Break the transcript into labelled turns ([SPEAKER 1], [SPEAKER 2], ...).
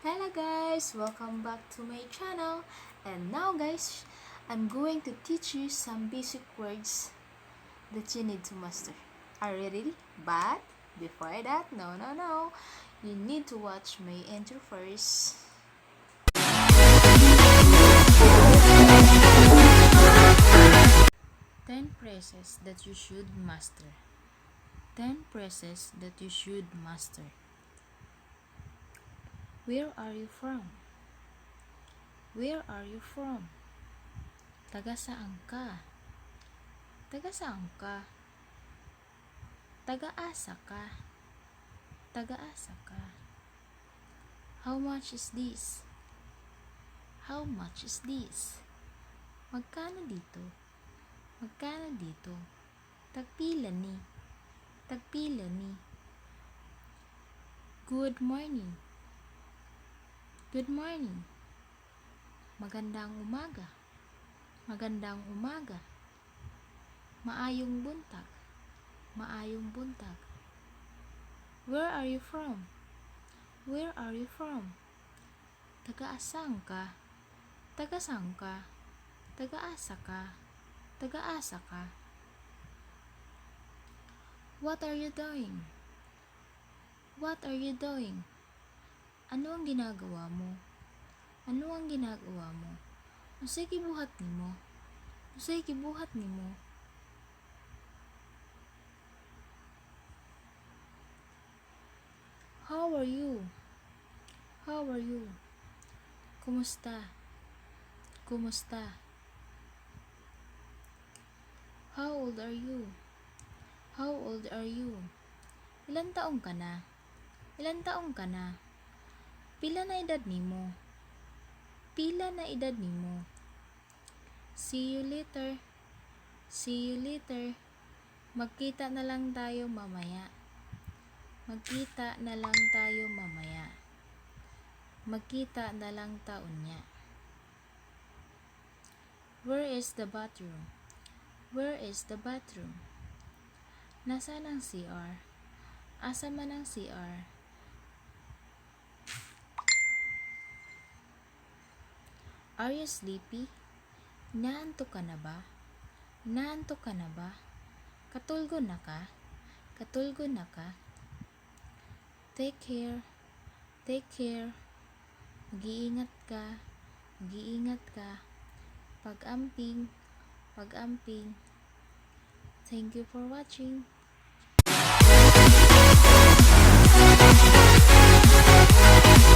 [SPEAKER 1] Hello guys, welcome back to my channel. And now guys, I'm going to teach you some basic words that you need to master. Are you ready? But before that, no. You need to watch my intro first. 10 phrases that you should master. 10 phrases that you should master. Where are you from? Where are you from? Taga saan ka? Taga saan ka? Taga asa ka? Taga asa ka? How much is this? How much is this? Magkano dito? Magkano dito? Tagpila ni? Tagpila ni? Good morning. Good morning. Magandang umaga. Magandang umaga. Maayong buntag. Maayong buntag. Where are you from? Where are you from? Taga-asan ka? Taga-saan ka? Taga-asa ka? Taga-asa ka? What are you doing? What are you doing? Ano ang ginagawa mo? Ano ang ginagawa mo? Unsay gibuhat nimo? Unsay gibuhat nimo? How are you? How are you? Kumusta? Kumusta? How old are you? How old are you? Ilan taong ka na? Ilan taong ka na? Pila na edad nimo? Pila na edad nimo? See you later. See you later. Magkita na lang tayo mamaya. Magkita na lang tayo mamaya. Magkita na lang ta unya. Where is the bathroom? Where is the bathroom? Nasaan ang CR? Asa man ang CR? Are you sleepy? Inaantok ka na ba? Inaantok ka na ba? Katulgo na ka? Katulgo na ka? Take care. Take care. Mag-iingat ka. Mag-iingat ka. Pag-amping. Pag-amping. Thank you for watching.